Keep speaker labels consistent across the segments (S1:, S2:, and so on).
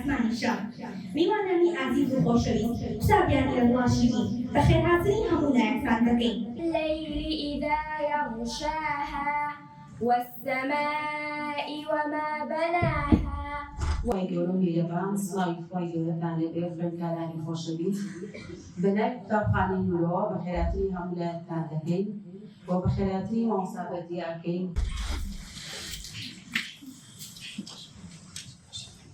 S1: ئاسمانیشە. میوانانی ئازیز و خۆشەویست، قوتابیانی لە دڵا شیرین، بەخێرهاتنی هەموو لایەکتان دەکەین.
S2: الليل إذا يغشاها والسماء وما بناها.
S3: خوای گەورە و میهرەبان سڵاوی خوای گەورەتان لێبێ خوێندکارانی خۆشەویست بەناوی قوتابخانەی نورەوە بەخێراتنی هەموو لایەکتان دەکەین و بەخێراتنی مامۆستا بەدیە ئەکەین.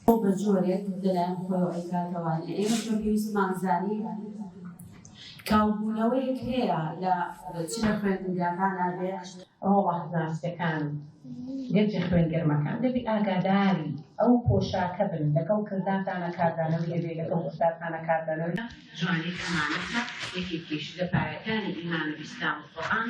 S3: بۆ بە جۆرێک لەلایەن خۆیەوە ئەیکاتەوانێ ئێمەش بە پێویستمان زانی کاڵبوونەوەیەک هەیە لە چ لە خوێندنگاکانا بێ.
S4: ڕۆڵە هەزارچکەکان، گەنجە خوێن گەرمەکان دەبی ئاگاداری ئەو پۆشاکە بن، لەگەڵ کردارتانا کاردانەوەی هەبێ، لەگەڵ گوفتارتانا کاردانەوەی. جوانی ئەمانەتە، یەکێکیش لە پایەکانی ئیمان و ئیسلام و قورئان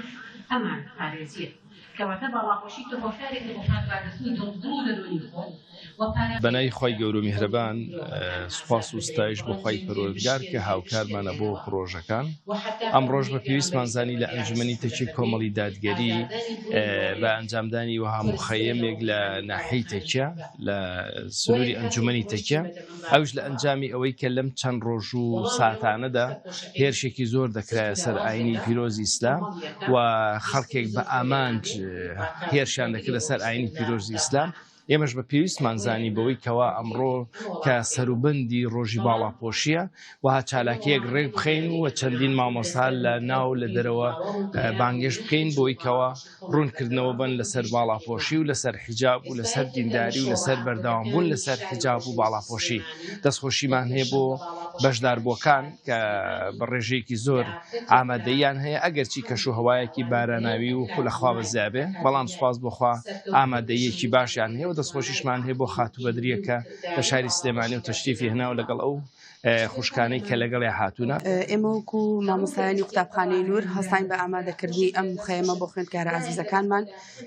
S4: ئەمانەت پارێزیە. کەواتە باڵاپۆشی تۆ هۆکارێکە بۆ پاک ڕاگرتنی دڵ دڵ و دەروونی خۆت و پاراستنی
S5: بە ناوی خوای گەورە و
S4: دڵی
S5: میهرەبان
S4: مرۆڤەکان
S5: سوپاس و
S4: ئازادی
S5: ستایش بۆ خوای
S4: بشکێنرێ
S5: پەروەردگار کە
S4: بشکێنرێ
S5: هاوکارمانە بۆ
S4: بشکێنرێتەوە
S5: پڕۆژەکان
S4: و حەتا
S5: ئەمڕۆش
S4: فەرمووی
S5: بە
S4: پێغەمبەری
S5: پێویستمان زانی لە
S4: ئیسلام
S5: ئەنجومەنی تەکیە
S4: فەرمی
S5: کۆمەڵی دادگەری
S4: ئازاردانی دڵی
S5: بە
S4: مرۆڤێک
S5: ئەنجامدانی وەها
S4: قورسترە
S5: موخەیەمێک
S4: لەوە
S5: لە
S4: بتوانێت
S5: ناحیەی
S4: تاوەکانی
S5: تەکیە
S4: ببات.
S5: لە
S4: بۆیە
S5: سنووری
S4: کاتێک
S5: ئەنجومەنی
S4: ڕۆیشتین
S5: تەکیە
S4: بە دەمەمانەوە
S5: ئەویش لە ئەنجامی ئەوەی کە لەم چەند ڕۆژ و
S4: وەڵام
S5: ساتانەدا
S4: لەوە سەرپۆشەکەی
S5: هێرشێکی زۆر
S4: سست
S5: دەکرایە
S4: و
S5: سەر
S4: لاواز
S5: ئاینی
S4: دەکا،
S5: پیرۆزی ئیسلام
S4: کۆمەڵیەکە
S5: و
S4: بیستنی
S5: خەڵکێک
S4: زۆر
S5: بە ئامانج
S4: پەیامی ڕاکان
S5: هێرشیان
S4: ڕێگری
S5: دەکردە
S4: بۆ
S5: سەر ئاینی
S4: بیستن لە
S5: پیرۆزی ئیسلام
S4: قوتابخانە.
S5: ئێمەش بە پێویستمان
S4: بۆیە
S5: زانی
S4: ئێمە
S5: بەوەی کەوا ئەمڕۆ
S4: ڕۆڵە
S5: کە
S4: ئەکەین
S5: سەروبەندی ڕۆژی
S4: بەڵام
S5: باڵاپۆشییە وەها چالاکییەک
S4: ڕۆڵە
S5: ڕێک بخەین و
S4: ئەکەین
S5: چەندین مامۆستا
S4: لەسەر
S5: لە
S4: مەکتەب
S5: ناو
S4: و
S5: لە
S4: بیر و
S5: دەرەوە
S4: باوەڕ و پەیام و
S5: بانگێشت بکەین
S4: نەهج و
S5: بۆی کەوا
S4: باڵاپۆشی
S5: ڕوونکردنەوە
S4: هەڵنەگرتەوە
S5: بن لەسەر
S4: هیچ
S5: باڵاپۆشی و
S4: تەکیەمان.
S5: لەسەر حیجاب و
S4: ئێستا
S5: لەسەر
S4: یەکێک لە
S5: دینداری و
S4: شۆڕە
S5: لەسەر بەردەوام بوون
S4: ئافرەتەکانی
S5: لەسەر
S4: شاری
S5: حیجاب و
S4: خۆشەویستی
S5: باڵاپۆشی.
S4: سلێمانی
S5: دەستخۆشیمان
S4: لە
S5: هەیە بۆ
S4: پێشەنگە باڵاپۆشەکانی
S5: بەشداربووەکان
S4: شاری
S5: کە
S4: سلێمانی
S5: بە ڕێژەیەکی
S4: کە
S5: زۆر
S4: ئافرەتێکە
S5: ئامادەییان هەیە ئەگەرچی
S4: خەڵکی
S5: کەشوهەوایەکی
S4: لاوانی
S5: باراناوی و لە خوا
S4: ئەکادیمای
S5: بەزیا بێ بەڵام
S4: ئەکادیمیای
S5: سوپاس بۆ خوا
S4: سەرکەوتوو
S5: ئامادەییەکی
S4: شیرین
S5: باشیان هەیە و
S4: لە توانای
S5: دەستخۆشیشمان هەیە بۆ
S4: عەقڵی و
S5: خاتوو بەدریە
S4: دینی و
S5: کە لە
S4: کرداری
S5: شاری سلێمانی و
S4: باڵاپۆشی
S5: تەشریفی هێناوە
S4: داهێناوە
S5: لەگەڵ ئەو
S4: جگە
S5: خوشکانەی کە
S4: پەرلەمان
S5: لەگەڵیا هاتوونە.
S6: ئێمە وەکو مامۆستایانی قوتابخانەی نوور هەستاین بە ئامادەکردنی ئەم خەیمە بۆ خوێندکارە ئازیزەکانمان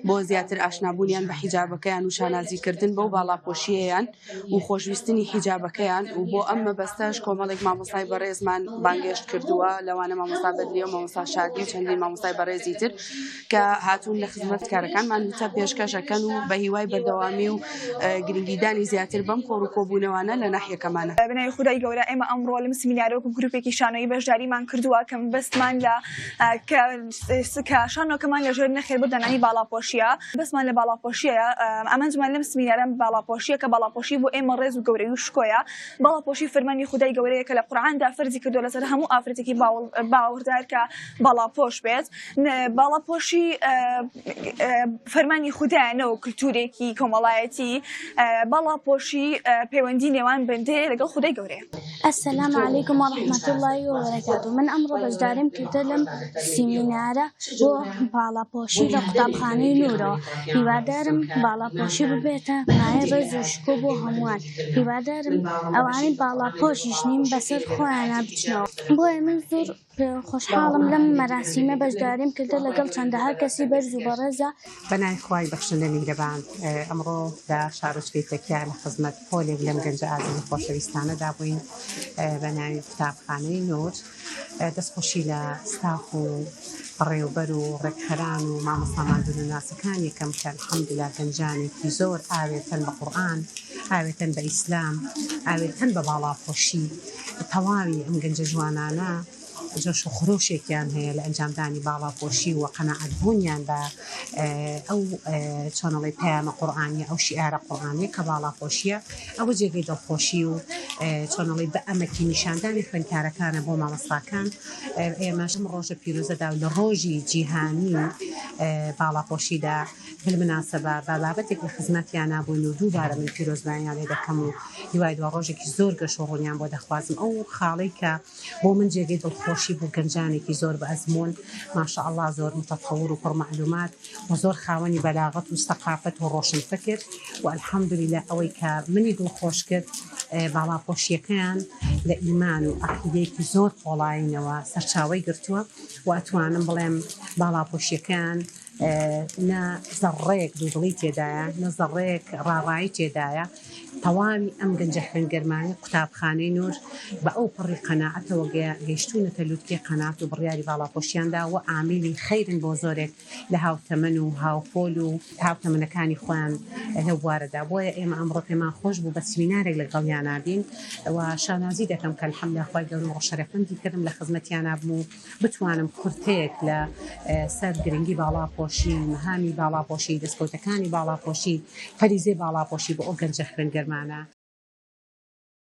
S6: بۆ زیاتر ئاشنابوونیان بە حیجابەکەیان و شانازیکردن بەو باڵاپۆشییەیان و خۆشویستنی حیجابەکەیان و بۆ ئەم مەبەستەش کۆمەڵێک مامۆستای بەڕێزمان بانگێشت کردووە لەوانە مامۆستا بەدریە و مامۆستا شادی و چەندین مامۆستای بەڕێزی تر کە هاتوون لە خزمەت کارەکانمان وتە پێشکەشەکەن و بە هیوای بەردەوامی و گرنگیدانی زیاتر بەم کۆڕ و کۆبوونەوانە لە ناحیەکەمانە.
S7: بەناوی خودای گەورە ئێمە ئەمڕۆ لەم سمینارە وەکو گروپێکی شانۆیی بەشداریمان کردووە کە مەبەستمان لە کە شانۆکەمان لە ژێر نەخێر بۆ دانانی باڵاپۆشیە مەبەستمان لە باڵاپۆشیە ئامانجمان لەم سمینارە باڵاپۆشیە کە باڵاپۆشی بۆ ئێمە ڕێز و گەورەی و شکۆیە باڵاپۆشی فەرمانی خودای گەورەیە کە لە قورئاندا فەرزی کردووە لەسەر هەموو ئافرەتێکی باوەڕدار کە باڵاپۆش بێت باڵاپۆشی فەرمانی خودایە نەوەک کلتورێکی کۆمەڵایەتی، باڵاپۆشی پەیوەندی نێوان بەندەیە لەگەڵ خودای گەورەیە.
S8: السلام علیکم و رحمة اللە و بەرەکاته من ئەمڕۆ بەشداریم کردە لەم سیمینارە بۆ باڵاپۆشی لە قوتابخانەی نورەوە هیوادارم باڵاپۆشی ببێتە مایەی ڕێز و شکۆ بۆ هەمووان هیوادارم ئەوانەی باڵاپۆشیش نین بەسەر خۆیانا بچنەوە بۆیە من زۆر خۆشحاڵم لەم مەراسیمە بەشداریم کردە لەگەڵ چەندەها کەسی بەرز و بەڕێزا.
S9: بەناوی خوای بەخشندە میهرەبان ئەمڕۆ لە شارۆچکەی تەکیا لە خزمەت پۆلێک لەم گەنجە ئازیز و خۆشەویستانەدا بووین بە ناوی قوتابخانەی نوور دەستخۆشی لە ستاف و بەڕێوبەر و ڕێکخەران و مامۆستا ماندوونەناسەکان یەکەم کە الحمدللە گەنجانێکی زۆر ئاوێتەن بە قورئان ئاوێتەن بە ئیسلام ئاوێتەن بە باڵاپۆشی تەواوی ئەم گەنجە جوانانە جۆش و خرۆشێکیان هەیە لە ئەنجامدانی باڵاپۆشی و قەناعەت بوونیان بە ئەو چۆنەڵی پەیامە قورئانیە ئەو شیعارە قورئانیە کە باڵاپۆشیە ئەوە جێگەی دڵخۆشی و چۆنەڵی بە ئەمەکی نیشاندانی خوێندکارەکانە بۆ مامۆستاکان ئێمەش ئەم ڕۆژە پیرۆزەدا و لە ڕۆژی جیهانی باڵاپۆشیدا بالمناسبە بە بابەتێک لە خزمەتیانا بووین و دووبارە من پیرۆزباییان لێ دەکەم و هیوای دواڕۆژێکی زۆر گەش و ڕوونیان بۆ دەخوازم ئەو خاڵەی کە بۆ من جێگەی دڵخۆشی بوو گەنجانێکی زۆر بە ئەزموون ماشاءاللە زۆر متطور و پڕ مەعلومات و زۆر خاوەنی بەلاغەت و سەقافەت و ڕۆشنفکر و الحمدللە ئەوەی کە منی دڵخۆش کرد باڵاپۆشیەکەیان لە ئیمان و عەقیدەیەکی زۆر پۆڵایینەوە سەرچاوەی گرتووە و ئەتوانم بڵێم باڵاپۆشیەکەیان نە زەڕڕەیەک دوودڵی تێدایە، نە زەڕڕەیەک ڕاڕایی تێدایە. تەواوی ئەم گەنجە خوێنگەرمانەی قوتابخانەی نوور بە ئەو پەڕی قەناعەتەوە گەیشتوونەتە لوتکەی قەناعەت و بڕیاری باڵاپۆشیان دا و عامیلی خەیرن بۆ زۆرێک لە هاوتەمەن و هاوپۆل و هاوتەمەنەکانی خۆیان لەو بوارەدا. بۆیە ئێمە ئەمڕۆ پێمان خۆش بوو بە سمینارێک لەگەڵیانا بین و شانازی دەکەم کە الحمدللە خوای گەورە ئەمڕۆ شەرەفمەندی کردم لە خزمەتیانا بم و بتوانم کورتەیەک لە سەر گرنگی باڵاپۆشی، مەهامی باڵاپۆشی، دەستکەوتەکانی باڵاپۆشی، فەریزەی باڵاپۆشی بۆ ئەو گەنجە خوێنگەرمانە.